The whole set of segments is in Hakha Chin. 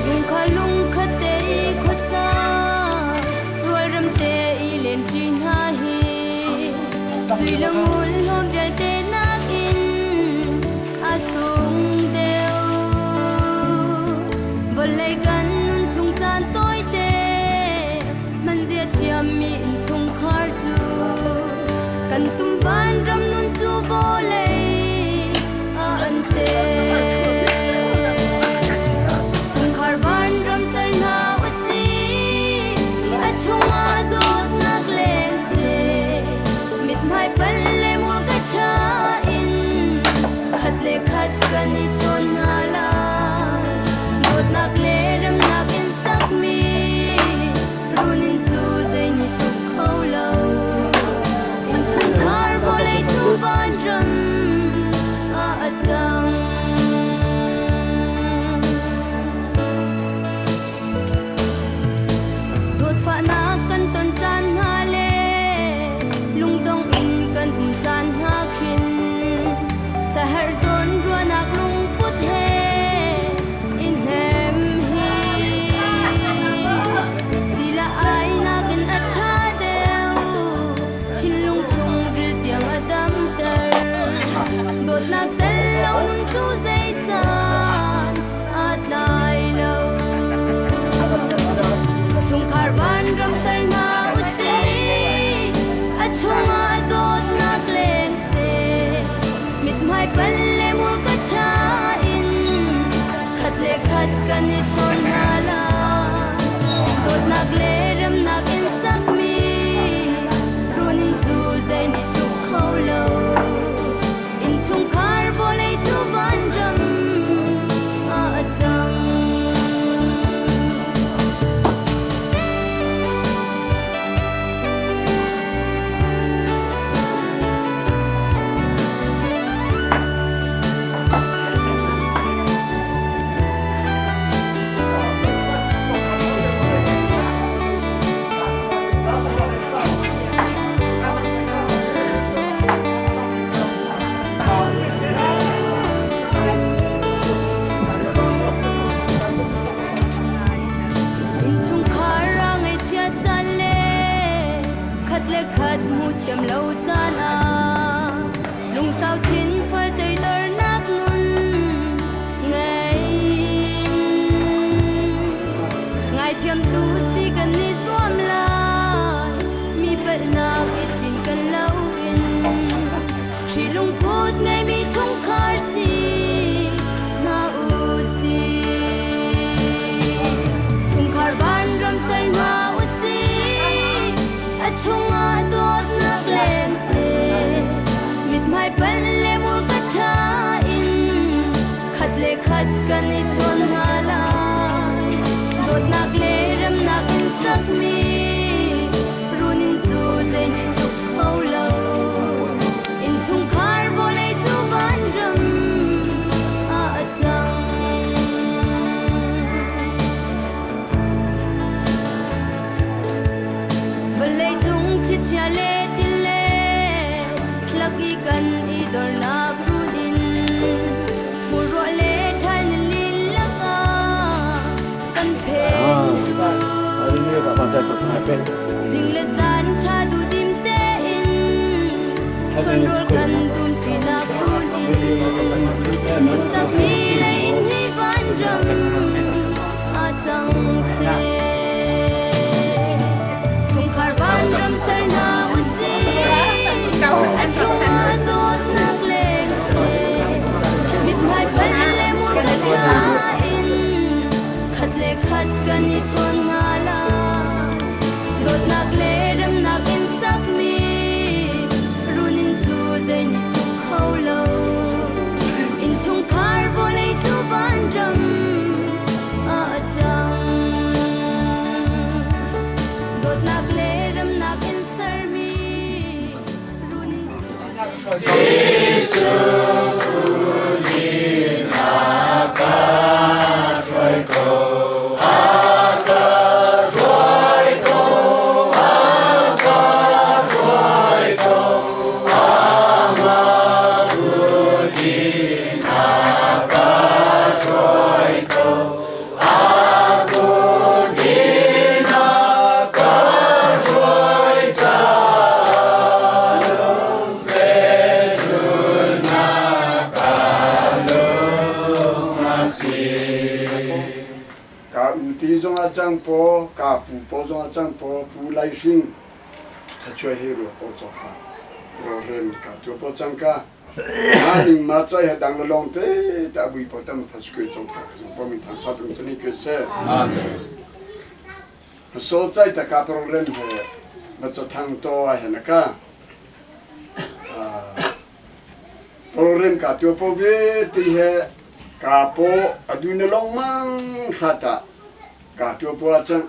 Chungkhar lungkhat te i khuasa rualrem te i lenṭi hna hi sui le ngun hlawm vialte nakin a sung deuh. Vawlei kan nun chung caan tawite hmanzia thiammi innchungkhar cu kan tum vanram nun cu vawlei ah an te. Chungkhar vanram sal hna usih, a chungah dawtnak leng seh, mithmai pal le murka ṭha in khat le khat kan i chawn hna lai. Dawtnak le remnak in sakmi runinn cu zei nih tuk kho lo. Innchungkhar vawlei cu vanram ah a cang. Zawtfahnak kan ton caan hna le lungdong in kan um caan hna khin saherh zawn ruahnak lungput he i hnem hi sila ai nakin a ṭha deuh thinlung chungril tiang a damter dawtnak tel lo nun cu zeisan aa tlai lo. Chungkhar vanram sal hna usih, a chungah dawtnak leng seh, mithmai pal le murka ṭha in khat le khat kan i chawn hna lai. Dawtnak le remnak in sakmi runinn cu zei nih tluk kho lo. Innchungkhar vawlei cu vanram ah a cang. Innchungkhar ah ngaihchiat caan le khat le khat hmuh thiam lo caan ah lungsau thin fal toidornak nun ngei in ngaithiamtu si kan i zuam lai. Mi palhnak i cinken loin hri lungput ngeimi chungkhar si hna u sih. Chungkhar vanram sal hna u sih, a chungah dawtnak leng seh, mithmai pal le murka ṭha in khat le khat kan i chawn hna lai. Dawtnak le remnak in sakmi runinn cu zei nih tluk kho lo. Innchungkhar vawlei cu vanram ah a cang. Vawlei cung thlichia le tile lak i kan i dornak runinn furruah le ṭhal ni lakah kan phentu. Zing le zan ṭha duhdim tein chonrawl kan dumṭinak runinn musakmi lei in hi vanram ah cang seh. Chungkhar vanram ser hna usih, a chungah dawtnak leng seh. Mithmai pal le murka ṭha in khat le khat kan i chawn hna lai. Dawtnak le remnak in sakmi runinn cu zei nih tuk kho lo. Innchungkhar vawlei cu vanram ah a cang. Dawtnak le remnak in sermi runinn cu Ti zong ah cang paw, ka pu paw zong ah cang paw, pu Lai Hring thlachuai he rua paw cawk ka rawlrem ka tua paw cang ka. Ma ning ma chai ha dang la long te ta bui paw tam pha sku chong ka ka paw mi thang sa tung chani ke se. Amen. So chai ta ka program he ma cha thang to a he na ka. Program ka tua po ve ti he ka po adu na long mang hrat ah ka tua po ah cang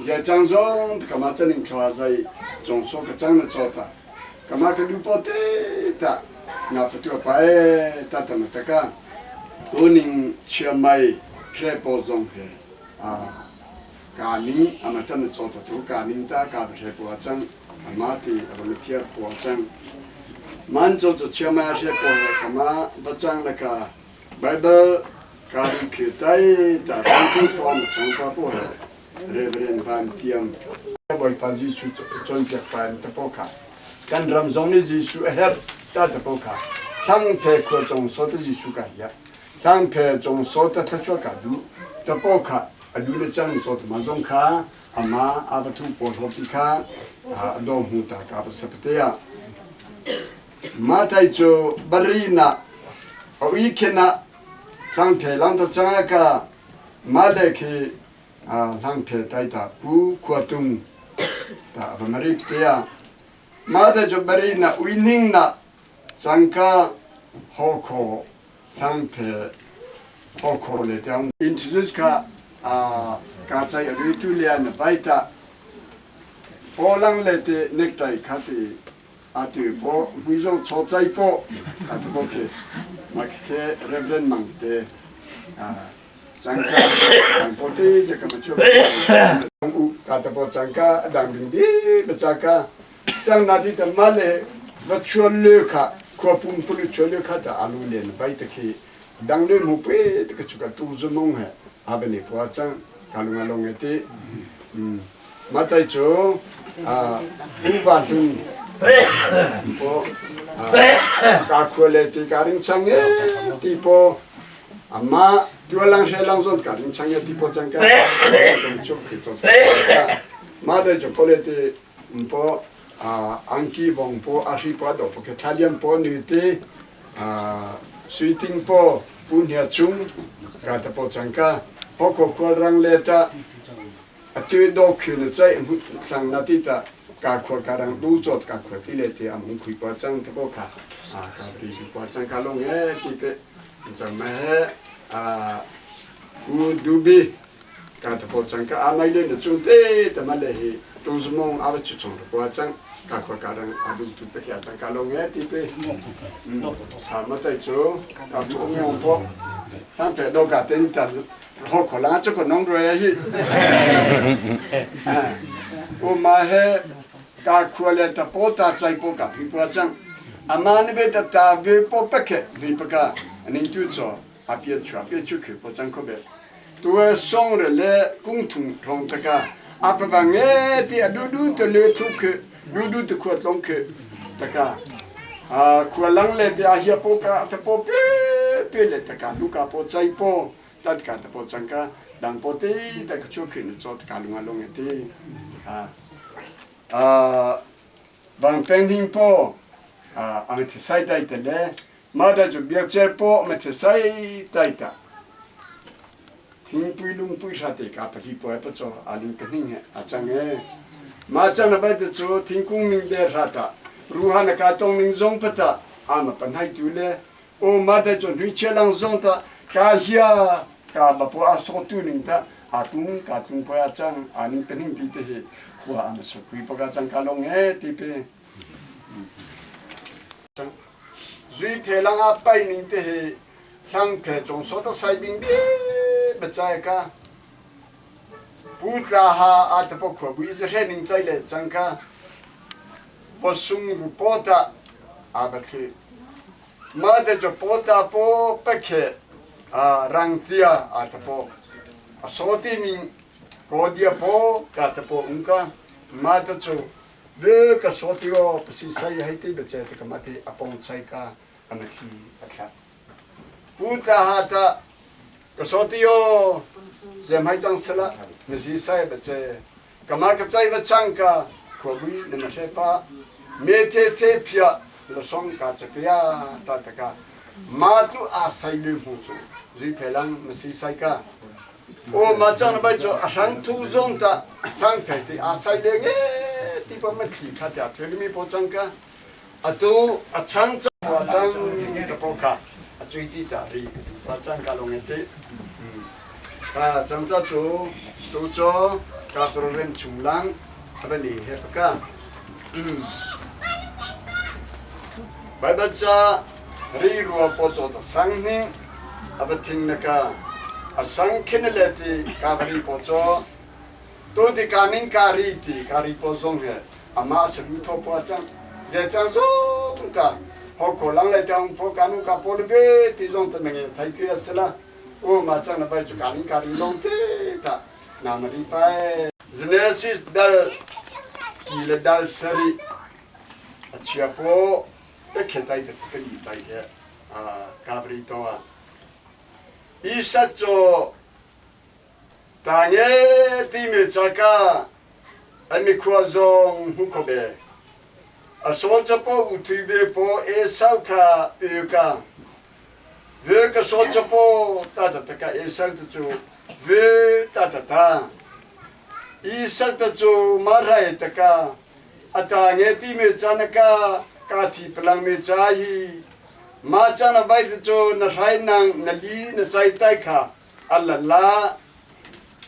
zai cang zong ka ma chan ing thla zai zong so ka cang na chaw ta ka ma ka du po te ta na pa tua pa e ta ta ma ta ka tu ning chia mai hre po zong he a ka ning ama ta na chaw ta chu ka ning ta ka hre po ah cang Amah ti a va thiar puang cang. Man cu cu chiama she ko he kama va cang na ka Bible ka ri khi tai ta rang tu thluam chang pa po he Reverend Van Tiam Bawipa Jesuh cawnpiak pa in tapo kha kan ram zong nih Jesuh a herh ta tapo kha thlang the khua cong so ta Jesuh ka hiak thlang phe cong so ta thluachuah ka du tapo kha a du le cang so ta ma zong kha Amah a va thu pawl ho ti kha a dawm hmu ta ka va sapate ah Mathai cu barina a ui khen ah hlangphe lang ta chang ka male khi hlangphe tai ta pu khua tung ta va marip te ah Mathai cu barina ui ning na changka ho kho hlangphe ho kho le tiang introduce kha ka chai a tu le na bai ta po lang le te necktie kha ti a tu po hui zong cho chai po a tu po ke ma ke Reverend Mang te changka ang po te je ka ma chu u ka ta po changka dang ding bi ba chaka Cang na ti ta ma le va chuan le kha khua pum pulu chuan le kha ta alu len bai ta khi dang le mu pe ta ka chu ka tu zu mong he a ba ne pua cang ka lunga long e ti ma tai chu a u va tung po ka khua le ti ka ring chang e ti po amma tua lang he lang zon ka ring chang e ti po chang ka chu khi to ma dai chu po le ti po angki bong po a hri po do po ke thaliam po ni te suiting po pu hnia chung ka ta po chang ka po ko kwal rang le ta atu do khu na chai mu sang na ti ta ka khwa ka rang du chot ka khwa ti le te am hung khui pa chang ta po kha a ka ri pa chang ka long he ti pe chang ma he a ku du bi Ka ta po cang ka amai le na cung te ta ma le hi tu zumong a va chu chung ko cang ka khwa ka rang a du tu pe kya cang ka long e ti pe sa ma tai chu ka bu ngong po tam pe do ka ten ta ho ko la chu ko nong ro hi o ma he ka khwa le ta po ta chai po ka phi po cang ama ni be ta ta ve po pe ke vi pa ka aning tu cho a piat chu a piat chu khi po cang kho be tu song re le kung thung rong ta ka a pa ba nge ti a du du te le thu khi du du te khuat long khi ta ka a khua lang le ti a hia po ka ta po pe pe le ta ka lu ka po chai po tat ka ta po chang ka dang po ti ta ka chu khi nu cho ta ka lunga long e ti a a bang peng ding po a ang thi sai tai te le Mah ta cu biakcer paw ma thi sai tai ta. Thingpui lungpui hra te ka pahli paw pa chaw aling ka hning he a cang e. Ma cang na bai te cu thingkung ning le hra ta ruha na ka tong ning zong pa ta ama pan hai tu le o ma ta cu hnui chia lang zong ta ka hia ka ba po a so tu ning ta a tung ka tung pa a cang aning ka hning ti te hi khua ama so kui pa ka cang ka long e ti pe. Zui phe lang ah pai ning te hi hlang phe cong so ta sai bing bi bachai ka pu tla ha a te po khua bui ze hre ning chai le chang ka vo sung ru po ta a ba thli ma te jo po ta po pa khe a rang tia a te po a so ti ning ko dia po ka te po ung ka ma te chu Ve ka sawt i aw pasi sai hei ti biace te ka mati a pong chai ka a mitthli a thla. Pu tla ha ta ka sawt i aw Zemhai cang sela na zi sai ba che kama ka chai ba chang ka khuabui na ma hre pa me the the phia la song ka chapia ta ta ka ma tu a sai le mu chu zui phelang na si sai ka o ma chang na bai cho a hrang thu zong ta thang phe ti a sai le nge ti pa ma thli kha ta thel mi po chang ka atu a chang chang a chang ka po kha a cui ti ta ri pa chang ka long te ka chang cha chu tu cho ka program chung lang abali he pa ka Bible cha ri rua po cho ta sang ni abathing na ka asang khin le ti ka bari po cho Tu ti ka min ka ri ti ka ri po zong he ama salu tho po cang ze cang zong ta ho kho lang le tang pho ka nu ka po le be ti zong ta nge thai kya sela o ma chang na bai chu ka min ka ri long te ta na ma ri pai Genesis dal ki le dal sari a chia po te khe tai te ka ni tai he a ka bri to a Isaac cho Tange timi caka an mikhua zong hmu kho ve. A sawl capo u thui ve po Esau kha ue ka. Ve ka sawl capo ta ta ta ka Esau ta cu ve ta ta ta. Isak ta cu marai ta ka a tange timi cana ka ka thi palang me cha hi ma cana bai ta cu na hrai nang na li na chai tai kha Alala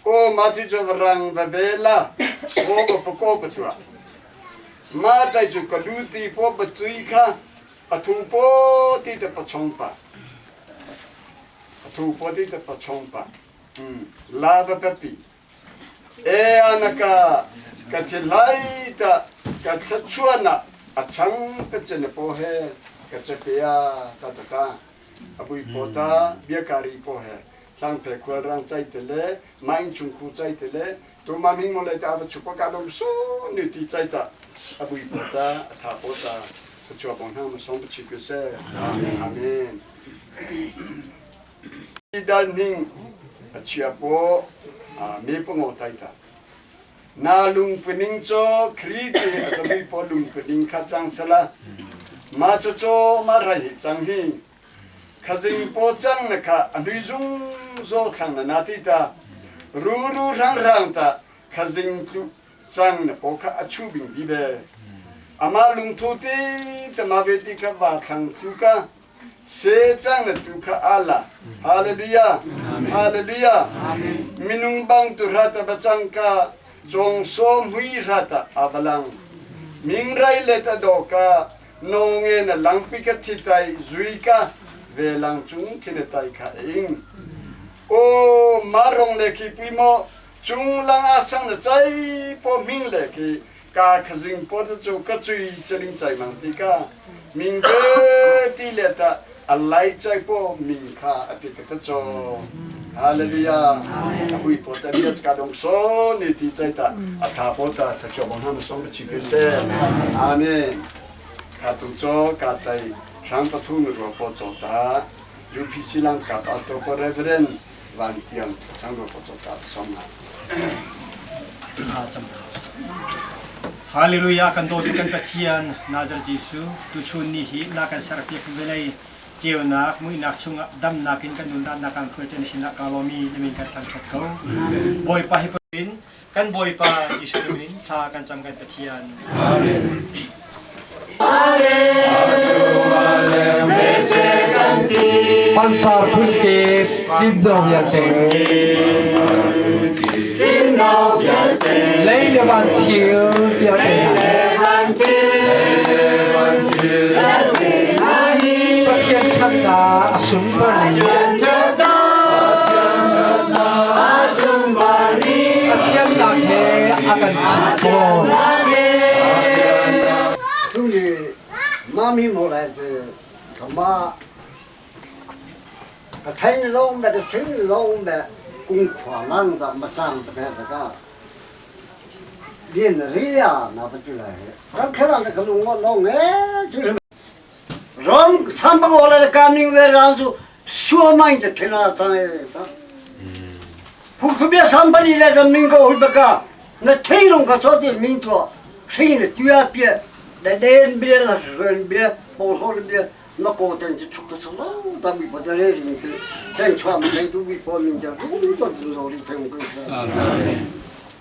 o mati cu rang va ve la so ba pako pa tua ma tai cu ka lu ti po pa tui kha a thu po ti te pa chong pa a thu po ti te pa chong pa la va pa pi e anaka ka thilai ta ka thlachuana a chang pa chen po he ka chapia ta ta ta Abui pawta biakari po he hlangphe khualrang chai te le ma innchung khu chai te le tu ma ming mo le ta va chupa ka dom su ni ti chai ta abui pawta atha pawta chua bong hna ma song chi ku se amen dal ning achia po me po ngo tai ta na lungpuning cho khri ti atami po lungpuning kha chang sala ma cho cho ma rai hi chang hi khazing po chang na kha anui zung zo thlang na na ti ta ru ru rang rang ta khazing tlu chang na po kha achu bing bi be ama lungthu ti ta ma ve ti kha wa thlang tu ka Se cang na tu kha ala. Hallelujah. Hallelujah. Minung bang tu rata bacang ka chong som hui rata abalang. Ming rai le ta do ka nonge na langpi ka thi tai zui ka ve lang chung thine tai kha ing. O marong le ki pui mo chung lang asang na chai po ming le ki ka khazing po ta chu ka chui chaling chai mang ti ka ming ke ti le ta alai chai po ming kha api ka ta cho hallelujah hui po ta bia ka dong so ni ti chai ta atha po ta tha cho bong ham song chi ke se amen ka tu cho ka chai rang pathum ro po cho ta UPC lang ka pastor po reverend van tiang chang ro po cho ta song na Hallelujah kan dawtu kan Pathian Nazareth Jesuh tuchun ni hi na kan serpiak velei ceunak muihnak chungah damnak in kan nunnak kan khuai chen sinah ka lomi na min kan thangthat ko Bawipa hi in kan Bawipa Jesuh min thla kan cam kan Pathian Amen Pangpar phunte timno vialte lei le van thil vialte Pathian ṭhatnak a sunpar ni Pathian nak he a kan chimh fawn. Tuli mami mo lai te kama ka thain long me ka sin long me kung khwa lang da ma chang ta phe ka din ria na pa chi lai kan khela na ka lung long e chi rong tham bang ola ka ming ve rang chu suo mai te thena chang e ta. Phungthlubia sambali le zan ming ko hui baka na thinglung ka cho ti ming tua hring le tua pia le den bia la ren bia po so bia na ko ten chu chuk ka lo ta bi pa le ring pe chen chua mi chen tu bi po min cha ru to tu lo ri chen ko sa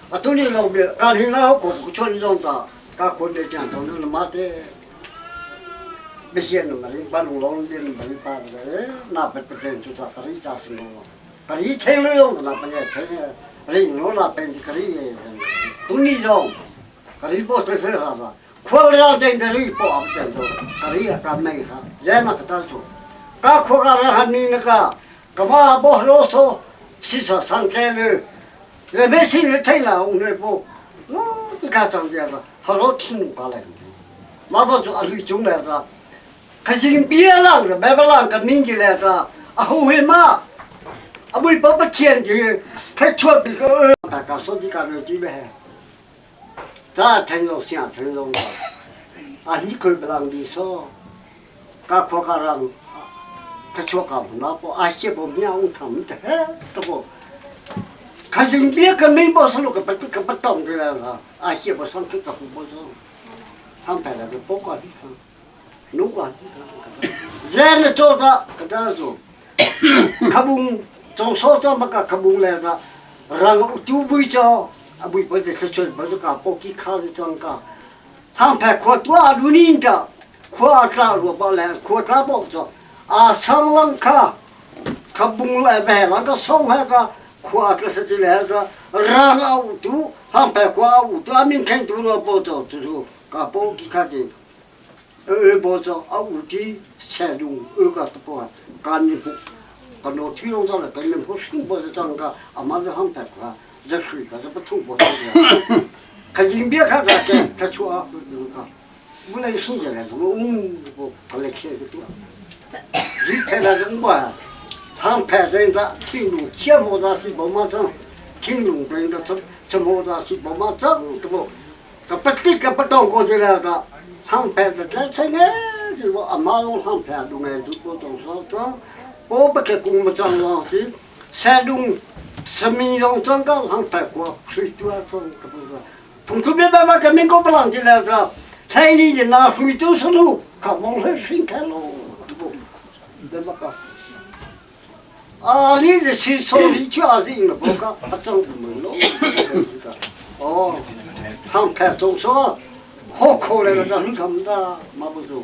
a tu ni lo bia ka hin la ko ku chon jong ta ka ko de chan to nu ma te 没线的嘛，你把弄老的没把的，那不不成就咋个一家是弄。可以请了用那不也请了，人用那本可以，都你用，可以不是是啥子，可了真的你不不真做，可以干没哈，人那个当做，干苦干了还你那个，干嘛不啰嗦，西上上街了，人没心里听了，我那不，我这个长这样子，好多听过来，那不就阿绿中来着。可是别人个，没别人个名字来着，啊后悔嘛。啊，为爸爸天的，他出比个大家手机干了几百，咋听着想听着的，啊，你可不让你说，干活干让，他出干那不，啊，些不妙他们的，这不，可是别个没把说个不个不懂的了，啊，些不上去个不说，他们来个不管你看，侬管你看，人了做着个这做，可不。从所长嘛个可不来着，然后就不叫啊不不是是说不是个不给卡是这个，他们派可多啊路人的，可抓萝卜来可抓包子，啊上啷卡，可不来呗，那个送那个可这是进来着，然后就他们派可五专门看多萝卜子，就是个不给卡的，二包子啊五的菜龙二个都不干的不。个老天龙上来，跟人不信不是这样个，阿妈是很白话，热水可是不通不通的。可是别看他这，他说啊，这个，我来信起来，什么不，他来切个多。你看那什么，他拍成的天龙，切莫子是宝马装，天龙真的什什么子是宝马装，对不？个不对个不当过去了个，他拍的这车呢，就我阿妈用他拍的来就不懂说装。我不给公们讲了，这山东什么样长高上白过，水多长可不是。从这边慢慢革命过不浪进来着，城里人拿水就是路，靠往来水开路，对不？那么个，啊，你这是说你家是因为不讲，他长不门喽。哦，他派总说，好可怜的，你看的，马不走。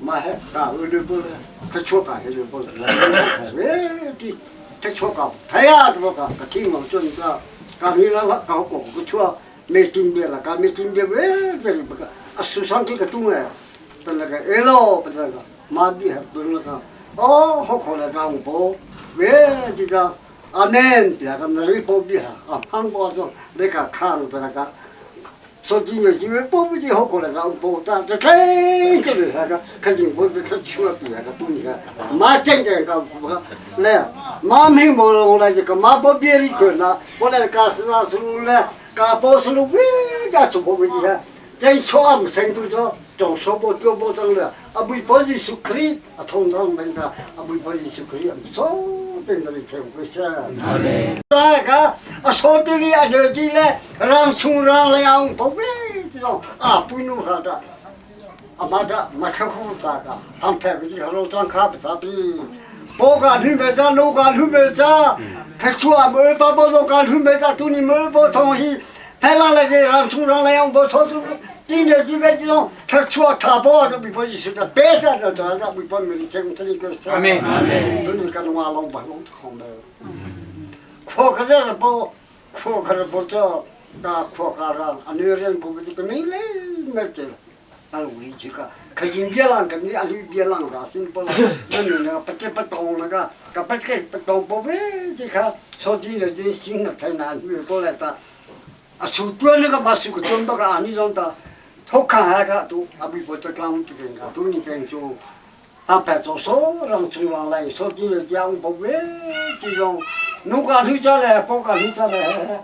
马还打二六不了，他缺岗还是不了？哎，这他缺岗，他呀怎么讲？他听我说你个，刚你那个搞搞不缺，没经验了，刚没经验，哎，这里不个，啊，手上这个东哎，到那个哎喽，不那个，马比还不那个，哦，好可怜，咱不，哎，这个阿门，别个那里不比哈，啊，胖包子那个看着那个。说今年因为保不齐好过来，让保咱这这这里那个，可是我这这去了别个东西，马真正个不来，马没没了，我来这个马不别里去了，我来干是那是路嘞，干保是路，为家做不齐啊？这错俺们成都这装说不就不装了，啊不保是是可以，啊通常没的，啊不保是可以，说真的全不是。那个啊，说的哩啊，热的嘞，让穷让两不为这种啊，不弄啥的，啊妈的，没吃苦咋个？他们排不起，他说咱卡不咋比，包干绿没啥，老干绿没啥，他说啊，没把包装干绿没啥，都你没包东西，排上来这让穷让两不说出。今年这边这种，他说他包就比不一些的，白色的这这比不没这个这个是。阿门阿门。都你看侬阿龙把龙好的。苦可是不，苦可是不叫，那苦可是啊，女人不不这个没嘞没得了，那无理这个，可是别人跟你啊，你别人啥心不了，人那个不这不懂那个，个不这不懂不会这个，说这个这心的太难，越过来的，啊，手端那个把手个端不个啊，你让他。托看那个都阿比不得讲不成个，都你这就，安排做说让中央来说这个讲不会这种，侬讲出家来，不讲出家来，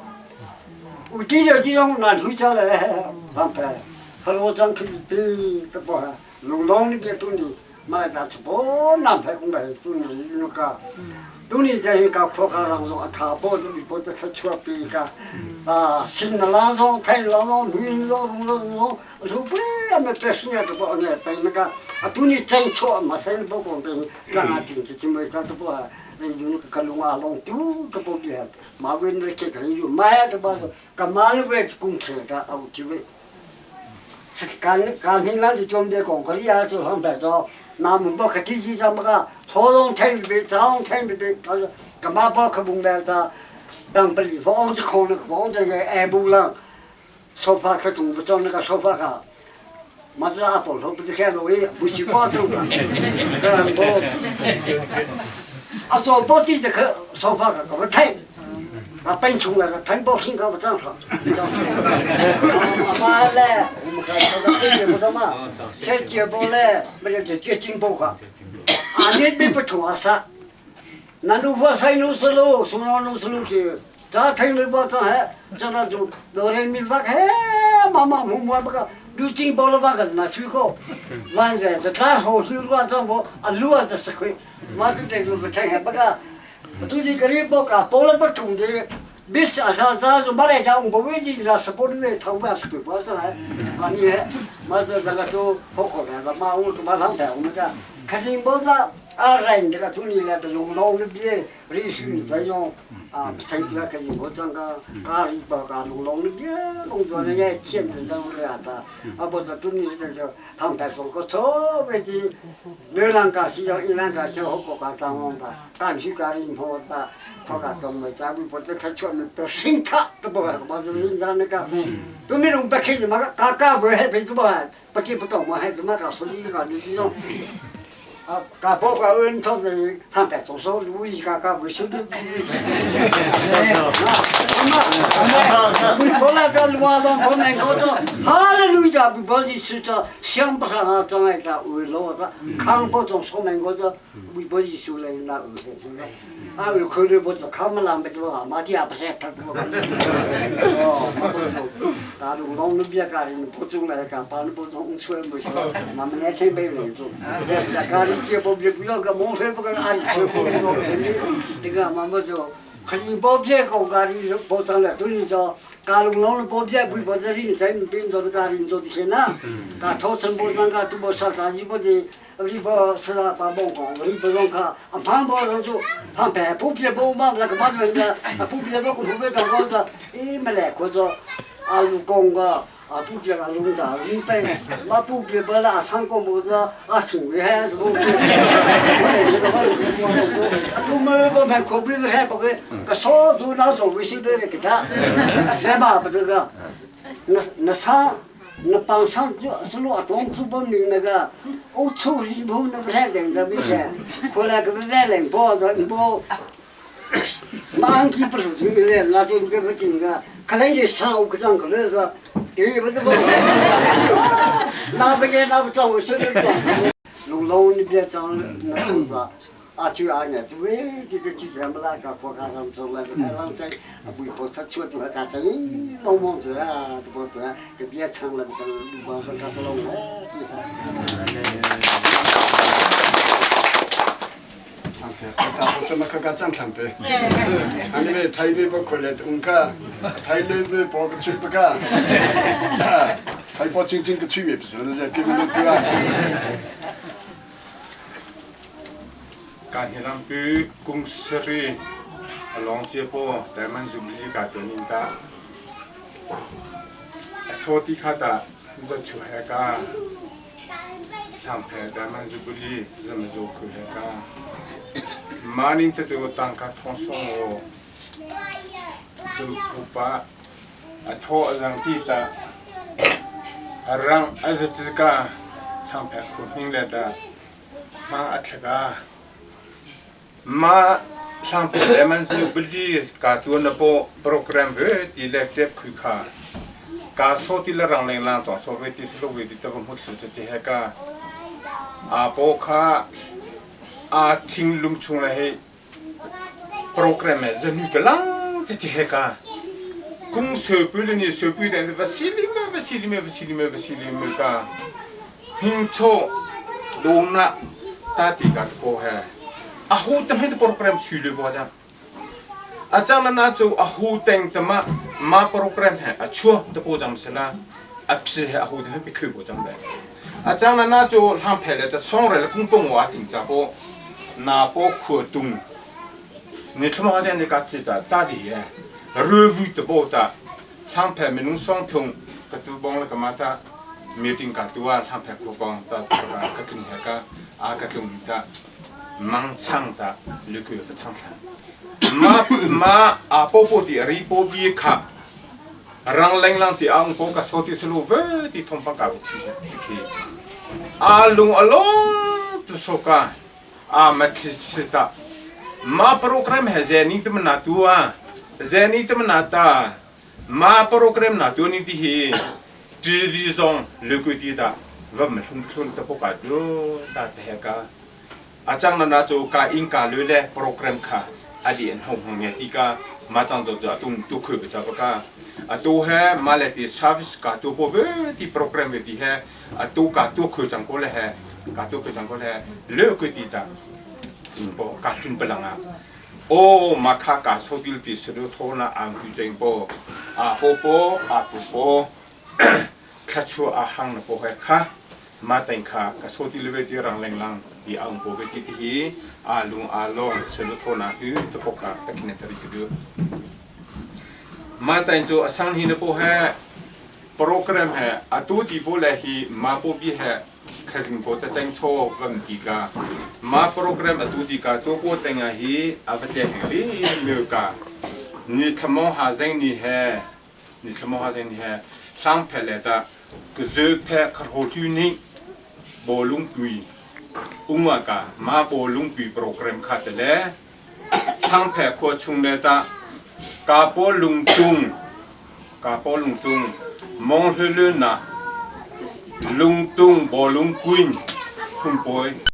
我这个这种难出家来安排，他说我讲去比这不，龙龙那边都你。Ma ta chu bo nam phai ung lai tu ni nu ka tu ni ja hi ka kho ka rang zo tha bo tu bo ta tha chua pi ka a sin na la zo thai la lo nu lo rung lo lo lu pu a me pe sin ya to bo ne pe na ka a tu ni chai cho ma sai bo ko te ka na tin chi chi mai ta to bo re yu ka lu ma long tu to bo bi ma wen re ke ka yu ma ya to ba ka ma le we kung che ka au chi we 干干平咱是准备讲，可你啊就很白做，那门不可机器什么个，初中听不别，早中听不别，他说干嘛不可蒙来他，当不里房子空了，房子个爱不了，说法可总不做那个说法个，嘛是阿婆说不是看路也不是光走的，这不，啊说不地这个说法个搞不听。啊，本从来个听不听搞不正常，正常。妈嘞，我们看这个这节目的嘛，这节目嘞，没有就绝进步哈。啊，你你不同啊啥？那路过山路是路，松老路是路去，这听路不这还这那就老人民发嘿，妈妈妈妈不个。路进步了吧？个是那去过，晚上这大河水路啊，这么啊路啊这是亏，马上这就不听不个。तुझी गरीब का पोल पर थुंगे बिस असा जा जो मरे जाऊं बवे जी ला सपोर्ट में थाऊ बस को बस है आनी है मर जगह तो हो को है मा उ तो मा लाम था उन का खसिन बोला आ रही का तुनी ले तो用老的别里是在用啊，谁知道肯定我这个咖喱包咖弄弄的别弄做那些钱的上来的，啊不是तुनी这就他们说个错别的，牛郎家是要一两家就好过家长的，干去咖喱婆的，婆家东的，咱们不是他出门都心他都不会，把这人家那个，都没弄不开心嘛，嘎嘎不还别什么，不记不懂嘛，还什么搞说这个你这种。啊，嘎包括恩托的他白做说，路易嘎嘎不修的。不来这路啊，不能搞这，哈来路家不保是是这想不上啊，障碍在为了这康不中说明我这为保是修来那为是的，啊为可能不是康不浪不做啊，马蒂也不是他不哦，马不做，大陆龙那边家人不中来讲，把那不中出来没事，我们年轻辈人做，家里接不不要个蒙水不个阿姨，那个妈妈就。可是保险公家里保障了，等于说，家龙龙保险不保这里在边做的家里做的钱呐，啊，头城保障个都不啥啥，你不的，你不是啦，把保光，你不用看，啊，旁保上做，旁边不别保嘛，那个嘛人家，啊，不别保不别当个子，哎，没来过着，啊，老公个。啊，不别个弄的，你本嘛不别不啦，上个么子啊，行为还是不，我都没个买可比还不个，个少数那数微信都给他，来吧不这个，那那上那帮上就是罗东主不明那个，我出去不那不太认得没钱，后来个不在人包着包，那你不是进来，那就你个不进个，可能就上午个上可能是。给不怎么，那不给那不找我说的龙龙你别找那样子，啊就阿年，对，这个之前不那个国家上走了，还让在微博上说多少真龙王子啊，这不对，给别唱了，这个龙王说他是龙哎， 大什么可个正常的？啊，你们台北不回来，我看台北不个吹不个，台北真正个吹也不是，人家给你们对吧？การเฮลัมปีกุงสรีลองเจโปแต่มันจุบลีกาเตนินตาสวัสดีค่ะตาจะช่วยกาทำแพ้แต่มันจุบลีจะมาจูคือกา มานินเตจูตังคาทองสงโอจุปุปะอทอจังที่ตารังอาจจะกาทำแพ้คุณหิงเลตามาอัตกามาทำแพ้มันจุบลีกาตัวนโปโปรแกรมเวทีเล็กเจ็บคือขากาโซติละรังเลงลางจองโซเวทีสโลเวทีตะวันมุดสุดจะเจฮกาอาโปคาอาทิ้งลุมชงเลยโปรแกรมจะมีกลังจะเจฮกากุ้งเสือปุยนี่เสือปุยแต่วาซิลิเมวาซิลิเมวาซิลิเมวาซิลิเมกาหิงโช Do na ta ti ka ko he a hu tam he program sui le bo jang a chang na na chu a hu teng tama ma program he a chua te po jang sela a psi he a hu te pi khu bo jang le a chang na na chu hlang phe le ta song re le kung pong wa ting cha po na po khu tung ni thlama ha jan ni ka chi cha ta di ye review te bo ta hlang phe minung song thung ka tu bong le ka ma ta meeting ka tua hlang phe khu kong ta ka tlung he ka a ka tlung ta mang chang ta le ku ta chang thla ma ma a po po ti ri po bi kha rang leng lang ti ang po ka so ti selu ve ti thong pang ka chi ti a lung along tu so ka a ma thli si ta ma program he ze ni te na tu a ze ni te na ta ma program na tu ni ti hi TV zong le ku ti ta va ma hlum thlun ta po ka du ta te he ka a chang na na chu ka in ka lu le program kha a di an hong hong nge ti ka ma chang zo zo tum tu khu ba cha pa ka a tu he ma le ti service ka tu po ve ti program ve ti he a tu ka tu khu chang ko le he ka tu khu chang ko le le ku ti ta po ka hlun palanga o ma kha ka so til ti se du tho na ang hu cheng po a po po a pu po thlachu a hang na po he kha ma teng kha ka so ti le ve ti rang leng lang ti ang po ve ti ti hi a lung a long se du tho na hu to po ka ta kine tari ku du ma teng chu asang hi na po he program he atu ti po le hi ma po bi he khazing po ta chang cho vam ti ka ma program atu ti ka to po tenga hi avatle heng li meu ka ni thlamo ha zeng ni he ni thlamo ha zeng ni he hlang phe le ta kzu phe kharho tu ni bolung pui unga ka ma bolung pui program kha te le thang phe khua chung le ta ka po lung tung ka po lung tung mong hlu lu na lung tung bolung kuin phun poi.